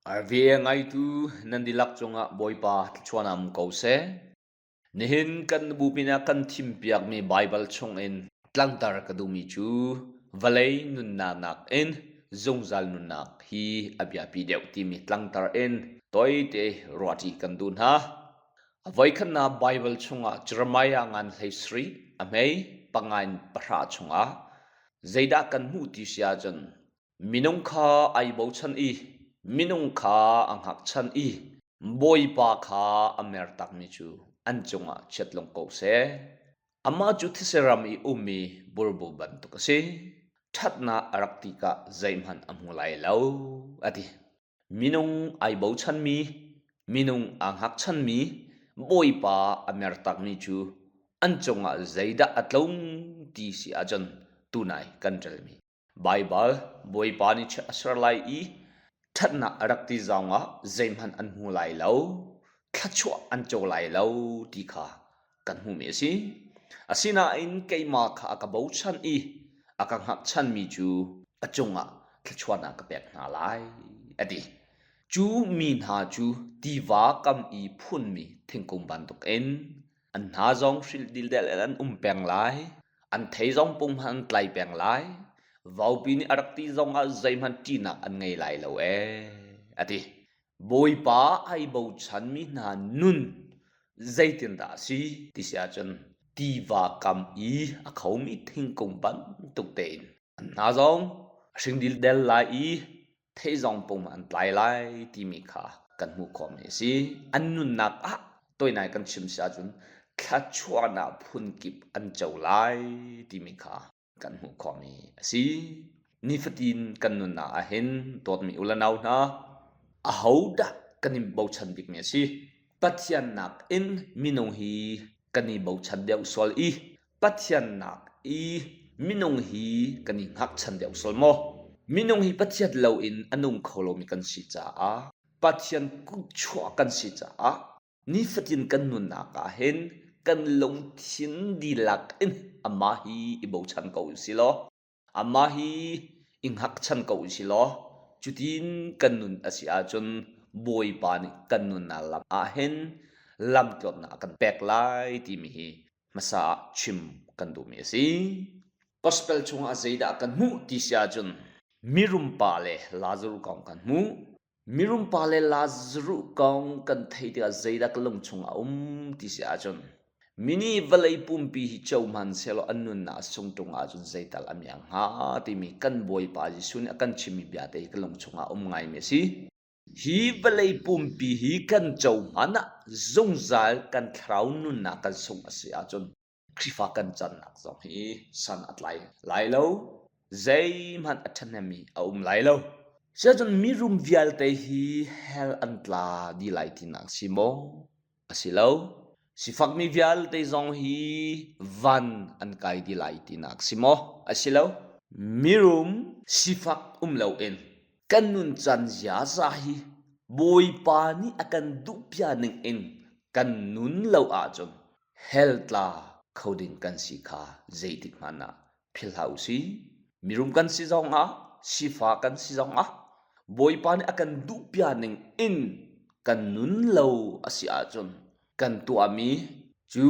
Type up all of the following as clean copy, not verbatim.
RVA ngaitu nan dihlak cungah Bawipa thluachuah um ko seh. Nihin kan bupi nih kan thimpiakmi Baibal chungin tlangtar ka duhmi cu vawlei nunnak nakin zungzal nunnak hi a biapi deuh timi tlangtar in tawite ruahṭi kan duh hna. A voikhatnak Baibal chungah Jeremiah ngan hlei sarih a hmei panga in pahra chungah zeidah kan hmuh ti si ahcun Minung kha ai bochan i minung kha a hngakchan i Bawipa kha a mertakmi cu an cungah chiat lung ko seh. Amah cu thise ram i ummi burbu bantuk a si. Ṭhatnak a rak tikah zeihmanh a hmu lai lo, a ti. Minung ai bochanmi, minung aa hngakchanmi, Bawipa a mertakmi cu an cungah zeidah a tlung ti si ahcun tunai kan ṭelmi Baibal Bawipa nih a ser lai i ṭhatnak a rak ti zongah zeihmanh an hmu lai lo, thluachuah an co lai lo ti kha kan hmuhmi a si. Asinain keimah kha a ka bochan i a ka hngakchanmi cu a cungah thluachuahnak ka pek hna lai, a ti. Cu mi hna cu tiva kam i phunmi thingkung bantukin an hna zong hrilh dildel in an um peng lai. An thei zong punghman an tlai peng lai. Vaupi nih a rak ti zongah zeihmanh ṭihnak an ngei lai lo ee, a ti. Bawipa ai bochanmi hna nun zeitindah a si ti si ahcun tiva kam i a khomi thingkung bantuk tein an hna zong a hring dildel lai i thei zong pum an tlai lai timi kha kan hmuh khawhmi a si. An nunnak ah toinai kan chim si ahcun thluachuahnak phunkip an co lai timi kha kan hmuh khawhmi a si. Nifatin kan nunnak ahhin dawtmi u le nau hna, ahodah kan in bochan bikmi a si? Pathian nakin minung hi kan i bochan deuh sual i Pathian nak i minung hi kan i hngakchan deuh sual maw? Minung hi Pathian loin a nung kho lomi kan si caah Pathian kutchuah kan si caah nifatin kan nunnak ah hin kan lungthin dihlak in amah hi i bochan ko u si law Amah hi i hngakchan ko u si law cutin kan nun a si ahcun Bawipa nih kan nunnak lam ah hin lamtluannak a kan pek lai timi hi hmasa ah chim kan duhmi a si. Gospel chungah zeidah kan hmuh ti si ahcun mirum pa le Lazarus kong kan hmuh. Mirum pa le Lazarus kong kan theih tikah zeidah ka lung chungah a um ti si ahcun mi nih vawlei pumpi hi co hmanhsehlaw an nunnak a sung ṭung ahcun zeital a miang hnga timi kan Bawipa Jesuh nih a kan chimmi bia te hi ka lung chungah a um ngaimi a si. Hi vawlei pumpi hi kan co hmanh ah zungzal kan thlarau nunnak kan sungh a si ahcun Khrihfa kan cannak zong hi san a tlai lai lo. Zeihmanh a ṭhahnemmi a um lai lo. Siahcun mirum vialte hi hell an tla dih lai tinak si maw? A si lo. Sifakmi vialte zong hi van an kai dih lai tinak si maw? A si lo. Mirum sifak um loin kan nuncan ziaza hi Bawipa nih a kan duhpia ning in kan nun lo ahcun hell tla kho ding kan si kha zeitik hmanh ah philh hlah u sih. Mirum kan si zongah, sifak kan si zongah Bawipa nih a kan duhpia ning in kan nun lo a si ahcun kan tuahmi cu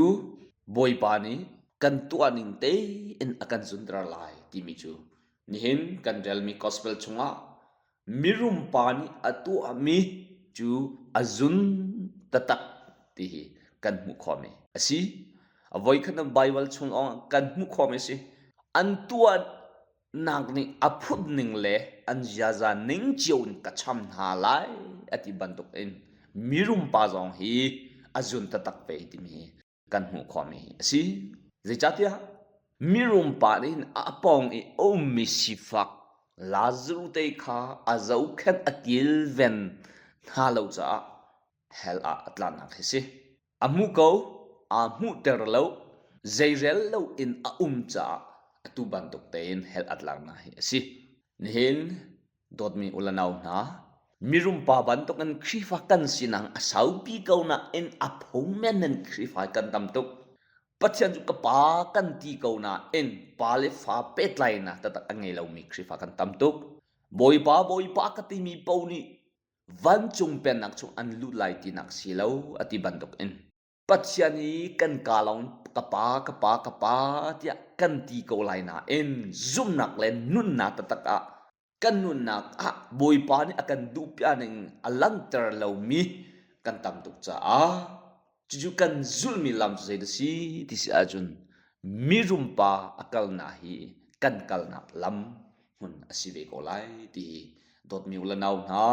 Bawipa nih kan tuah ning tein a kan zunter lai timi cu nihin kan relmi gospel chungah mirum pa nih a tuahmi cu a zun taktak ti hi kan hmuh khawhmi a si. A voikhat in Baibal chung kan hmuh khawhmi a si. An tuahnak nih a phut ning le an ziaza ning cio in ka cham hna lai a ti bantuk in mirum pa zong hi a zun taktak ve timi kan hmuh khawhmi a si. Zeicahtiah mirum pa nih a pawng i a ummi sifak Lazarus te kha a zohkhenh a kilven hna lo caah hell ah a tlanak hi si. A hmu ko, aa hmuhter lo, zeirel loin a um caah atu bantuk tein hell a tlaknak hi a si. Nihin Dawtmi u le nau hna, mirum pa bantukin Khrihfa kan sinak a saupi ko nain a phungmen in Khrihfa kan tam tuk. Pathian cu ka pa kan ti ko nain pa le fa pehtlainak taktak a ngei lomi Khrihfa kan tam tuk. Bawipa, Bawipa ka timi paoh nih. Vancung pennak chung an lut lai tinak si lo a ti bantuk in Pathian hi kan kaa lawng ka pa ka pa ka pa tiah kan ti ko lai nain zumhnak le nunnak taktak ah kan nunnak ah Bawipa nih a kan duhpiak ning a langhter lomi kan tam tuk caah cucu kan zulhmi lam cu zei a si ti si ahcun mirum pa a kalnak hi kan kalnak lam hmun a si ve ko lai ti hi dawtmi u le nau hna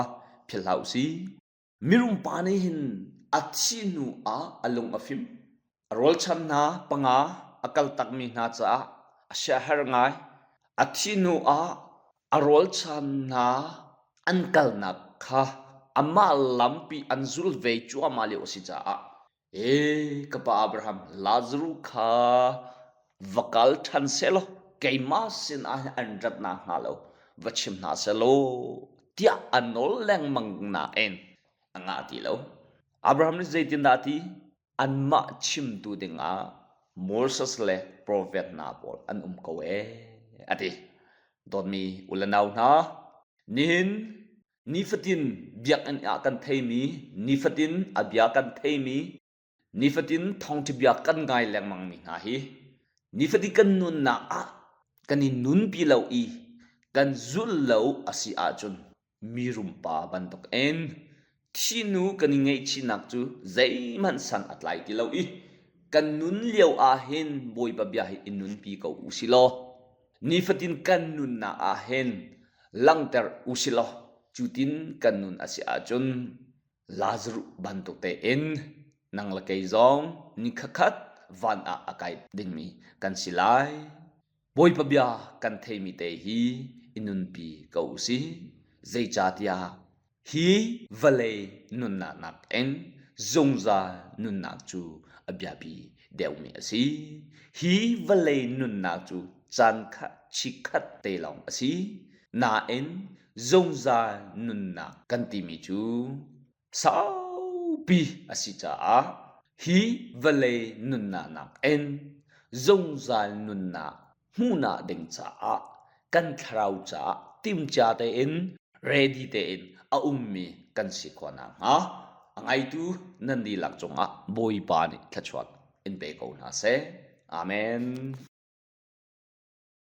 philh hlah u sih. Mirum pa nih hin a thih hnu ah a lung a fim. A rawlchan hna panga a kaltakmi hna caah a siaherh ngai. A thih hnu ah a rawlchan hna an kalnak kha amah lampi an zul ve cuahmah lio a si caah Ee, ka pa Abraham, Lazaruh kha va kal ṭhan sehlaw keimah sinah hin an rat nakhnga lo va chim hna sehlaw tiah a nawl lengmang nain a ngah ti lo. Abraham nih zeitindah a ti? Anmah chimtu dingah Moses le profet hna pawl an um ko ee, a ti. Dawtmi u le nau hna, nihin Nifatin biakinn ah kan theimi, nifatin a bia kan theimi, nifatin thawngṭha bia kan ngai lengmangmi hna hi nifatin kan nunnak ah kan i nunpi lo i kan zulh lo a si ahcun mirum pa bantukin thihnu kan i ngaihchihnak cu zeihmanh san a tlai ti lo i kan nun lio ah hin Bawipa bia hi i nunpi ko u si law nifatin kan nunnak ah hin langhter u si law cutin kan nun a si ahcun Lazaruh bantuk tein nang le kei zong ni khatkhat van ah a kai dingmi kan si lai. Bawipa bia kan theimi te hi i nunpi ko u si. Zeicahtiah Hi vawlei nunnak nakin zungzal nunnak cu a biapi deuhmi a si. Hi vawlei nunnak cu caan kha chikkhat te lawng a si. Nain zungzal nunnak kan timi cu saupi a si caah hi vawlei nunnak nakin zungzal nunnak hmuhnak ding caah kan thlarau caah timcia tein ready tein a ummi kan si khawh nakhnga a ngaitu nan dihlak cungah Bawipa nih thluachuah in pe ko hna seh. Amen.